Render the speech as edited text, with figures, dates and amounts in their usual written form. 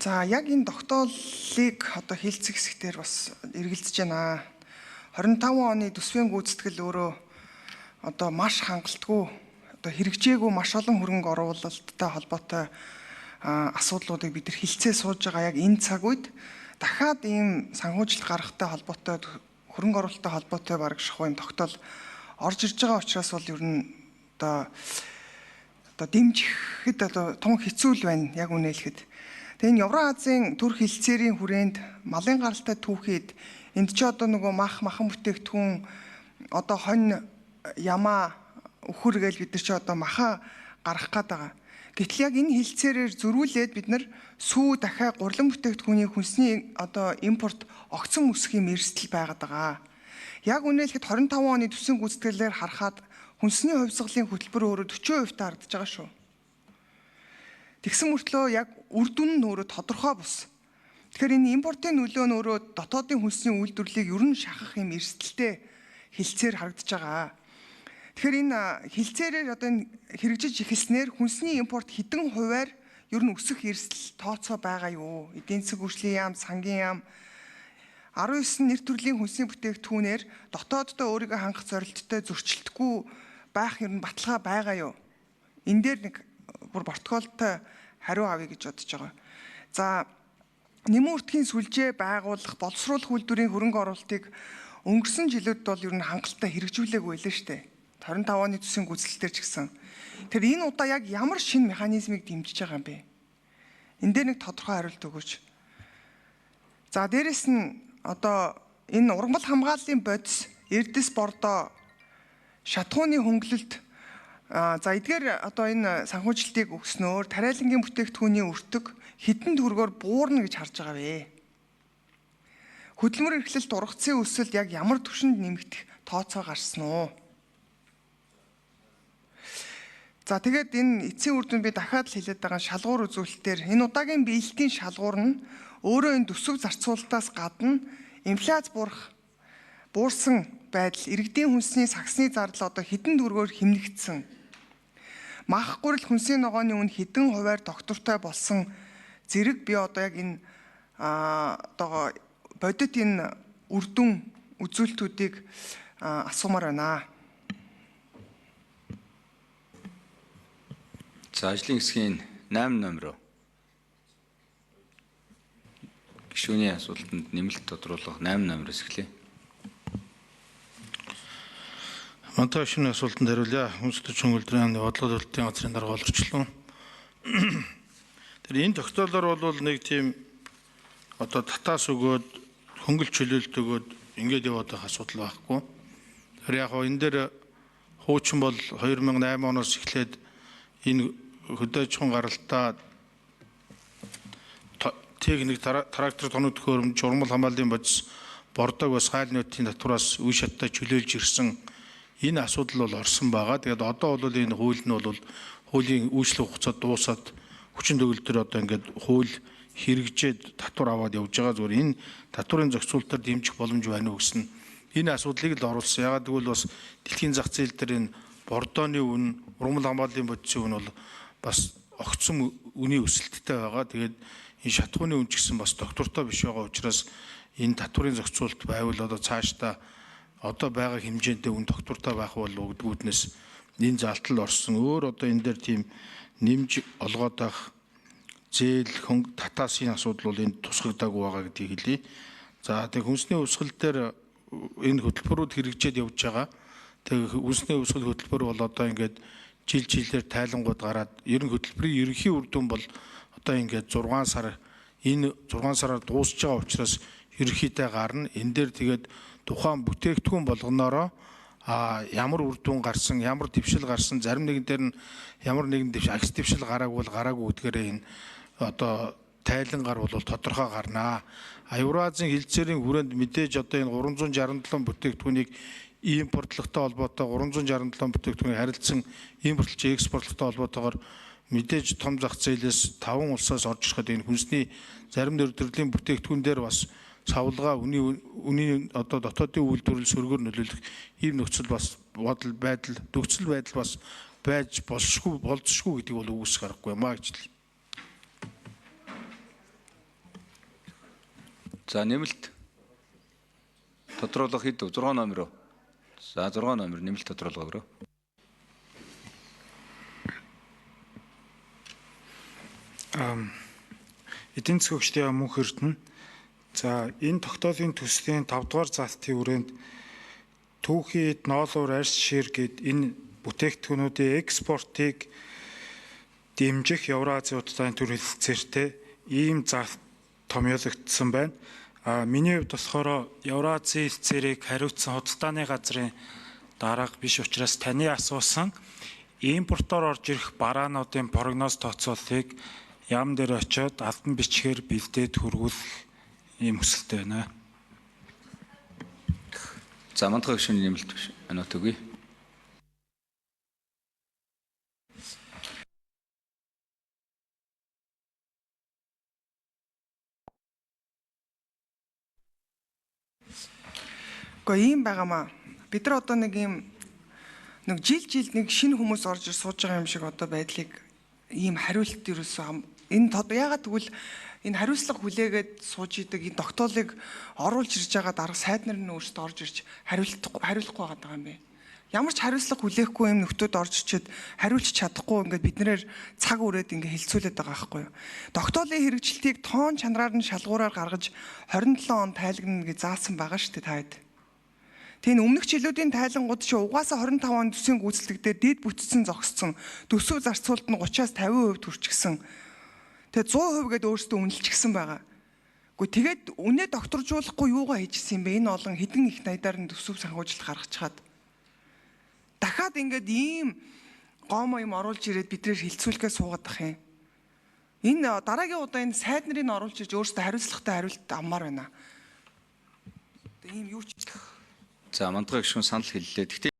За яг энэ тогтоолыг одоо хилцэх хэсгээр бас эргэлзэж байна. 25 оны төсвийн гүйцэтгэл өөрөө одоо маш хангалтгүй, одоо хэрэгжээгүй маш олон хөрөнгө оруулалттай холбоотой асуудлуудыг бид нар хилцээ сууж байгаа яг энэ цаг үед дахиад ийм санхүүжилт гаргахтай холбоотой, хөрөнгө оруулалттай холбоотой бараг шахуу юм тогтоол орж ирж байгаа учраас бол ер нь одоо дэмжихэд одоо тун хэцүү л байна яг үнэ хэлэхэд. Тэгээ энэ Евроазийн төр хилцээрийн хүрээнд малын гаралтай түүхийд энд чи одоо нөгөө махан бүтээгдэхүүн одоо хонь ямаа үхэр гээл бид нар чи одоо маха гаргах гээд байгаа. Гэтэл яг энэ хилцээрээр зөрүүлээд бид нар сүү дахиад гурлан бүтээгдэхүүний хүнсний одоо импорт огцон өсөх юм эрсдэл байгаад байгаа. Яг үнэ хэлэхэд 25 оны төсвийн гүйцэтгэлээр харахад хүнсний хувьсгалын хөтөлбөр өөрөө 40% та харагдаж байгаа шүү. Тэгсэн мөртлөө яг үр дүн нь өөрөө тодорхой бус. Тэгэхээр энэ импортын нөлөө нь өөрөө дотоодын хүнсний үйлдвэрлэлийг ер нь шахах юм эрсдэлтэй хилцээр харагдаж байгаа. Тэгэхээр энэ хилцээрээр одоо энэ хэрэгжиж эхэлснээр хүнсний импорт хэдэн хувиар ер нь өсөх эрсдэл тооцоо байгаа юу? Эдийн засаг хөгжлийн яам, сангийн яам 19 нэр төрлийн хүнсний бүтээгдэхүүнээр дотооддоо өөрийгөө хангах зорилттой зөрчилдөхгүй байх ер нь баталгаа байгаа юу? Энэ дээр нэг бүр протоколтой хариу авъя гэж бодож байгаа. За нэмэн үртгийн сүлжээ байгуулах, боловсруулах үйлдвэрийн хөрөнгө оруулалтыг өнгөрсөн жилүүд бол ер нь хангалттай хэрэгжүүлээгүй байлаа шүү дээ. 25 оны төсвийн гүйцэтгэлээр ч гэсэн. Тэр энэ удаа яг ямар шинэ механизмыг дэмжиж байгаа юм бэ? Энэ дээр нэг тодорхой хариулт өгөөч. За дээрэс нь одоо энэ ургамал хамгааллын бодис Эрдэс Бордо шатхууны хөнгөлөлт за эдгээр одоо энэ санхүүжилтийг өгснөөр тариалангийн бүтээгдэхүүний өртөг хэдэн төгрөгөөр буурна гэж харж байгаа вэ? Хөдөлмөр эрхлэлт ургацын өсөлт яг ямар түвшинд нэмэгдэх тооцоо гарсан уу? За тэгээд энэ эцсийн үр дүн би дахиад л хэлээд байгаа шалгуур үзүүлэлтээр энэ удаагийн биелэлтийн шалгуур нь өөрөө энэ төсөв зарцуулалтаас гадна инфляц буурсан байдал, иргэдийн хүнсний сагсны зардал одоо хэдэн төгрөгөөр хэмнэгдсэн. Мах гурил хүнсний ногооны үн хэдэн хувиар доктортой болсон зэрэг би одоо яг энэ одоо бодит энэ үр дүн үзүүлэлтүүдийг асуумаар байна. За ажлын хэсгийн 8 номер гишүүний асуултанд нэмэлт тодруулах 8 номероос эхлэе. Мантай гишүүний асуултанд хариулъя. Үндэсний чөнгөлдрийн яамны бодлого төлөлтийн газрын дарга олорчлон. Тэр энэ тогтоолоор бол нэг тийм одоо татаас өгөөд хөнгөл чөлөөлт өгөөд ингээд яваад байх асуудал байхгүй. Тэр яг хоо энэ дээр хуучин бол 2008 оноос эхлээд энэ хөдөө аж ахуйн гаралтаа техник трактор тоног төхөөрөмж урмал хамгааллын бодис Бордог бас хайл нутгийн татвараас үе шаттай чөлөөлж ирсэн энэ асуудал бол орсон байгаа. Тэгээд одоо бол энэ хууль нь бол хуулийн үйлчлэх хугацаа дуусаад хүчин төгөлдөр одоо ингээд хууль хэрэгжээд татвар аваад явж байгаа. Зүгээр энэ татварын зохицуултаар дэмжих боломж байна уу гэсэн энэ асуудлыг л оруулсан. Ягаад гэвэл бас дэлхийн зах зээл дээр энэ Бордооны үн, урмал хамгааллын бодисын үн бол бас огцом үний өсөлттэй байгаа. Тэгээд энэ шатхууны үн ч гэсэн бас доктортой биш байгаа учраас энэ татварын зохицуулалт байвал одоо цаашдаа одоо байгаа хэмжээндээ үн доктортой байх бол өгдгүүднээс энэ залтал орсон. Өөр одоо энэ дээр тийм нэмж олгоод байх зээл хөнгө татаасын асуудал бол энд тусгагдаагүй байгаа гэдгийг хэлье. За тэг хүнсний хувьсгал дээр энэ хөтөлбөрүүд хэрэгжээд явж байгаа. Тэг хүнсний хувьсгал хөтөлбөр бол одоо ингээд жил жилээр тайлангууд гараад ер нь хөтөлбөрийн ерөнхий үр дүн бол одоо ингээд 6 сар энэ 6 сараар дуусж байгаа учраас ерөнхийдөө гарна. Энэ дээр тэгээд тухайн бүтээгдэхүүн болгоноороо ямар үр дүн гарсан, ямар дэвшил гарсан, зарим нэгэн дээр нь ямар нэгэн дэвшил, агс дэвшил гараагүй бол гараагүй гэдгээрээ энэ одоо тайлангаар бол тодорхой гарнаа. Евразийн хилцээрийн хүрээнд мэдээж одоо энэ 367 бүтээгдэхүүнийг импортлогтой холбоотой 367 бүтээгдэхүүнийг харилцан импортлж экспортлогтой холбоотойгоор мэдээж том зах зээлээс 5 улсаас орж ирэхэд энэ хүнсний зарим нэр төрлийн бүтээгдэхүүн дээр бас савлгаа үний одоо дотоодын үйлдвэрлэл сөргөөр нөлөөлөх ийм нөхцөл бас бодол байдал нөхцөл байдал бас байж болшгүй болзошгүй гэдгийг бол үгүйсэх аргагүй юм а гэж л. За нэмэлт тодруулах хэд вэ? 6 номер уу? За 6 номер нэмэлт тодруулга өгөрөө. Эдийн засгийн мөнх эрдэнэ. За энэ тогтоолын төслийн 5 дугаар заалтын хүрээнд түүхий эд, ноолуур, арьс шир гэд энэ бүтээгдэхүүнүүдийн экспортыг дэмжих Евразийн уддааны төр хэлэлцээртэй ийм заалт томьёологдсон байна. А миний хувьд болохоор Евразийн хэлэлцээрийг хариуцсан худалдааны газрын дарга биш учраас таны асуусан импортоор орж ирэх бараануудын прогноз тооцооллыг яам дээр очиод албан бичгээр бэлдээд хүргүүлэх ийм хүсэлтэй байна. За мандах гишүүний нэмэлт нот өгье. Гэхдээ ийм байгаамаа. Бид нар одоо нэг ийм нэг жил жилд нэг шинэ хүмүүс орж ир сууж байгаа юм шиг одоо байдлыг ийм хариулт ерөөсөө энэ ягаад тэгвэл энэ хариуцлага хүлээгээд сууж идэг энэ тогтоолыг оруулж ирж байгаа дарга сайд нар нь өөрсдөө орж ирж хариулахгүй байгаа юм бэ. Ямар ч хариуцлага хүлээхгүй юм нөхдүүд орж ирчээд хариулж чадахгүй ингээд биднээр цаг үрээд ингээд хилцүүлээд байгаа байхгүй юу. Тогтоолын хэрэгжилтийг тоон чанараар нь шалгуураар гаргаж 27 он тайлагнана гэж заасан байгаа шүү дээ та хэд. Тийм өмнөх жилүүдийн тайлангууд чи угаасаа 25 он төсвийн гүйцэтгэх дээр дээд бүтцэн зогссон. Төсөв зарцуулалт нь 30-аас 50% төрчихсөн. Тэгээ 100% гэдээ өөрсдөө үнэлчихсэн байгаа. Гэхдээ тэгээд үнэ докторжуулахгүй юугаа хийжсэн юм бэ? Энэ олон хэдэн их найдаар нь төсөв санхүүжилт гаргачихад. Дахиад ингээд ийм гомо юм оруулж ирээд бидрээр хилцүүлгээ суугаад ах юм. Энэ дараагийн удаа энэ сайд нарыг оруулж ирж өөрсдөө хариуцлагатай хариулт авмаар байна. Одоо ийм юу ч За мандах гишүүн санал хэллээ. Гэхдээ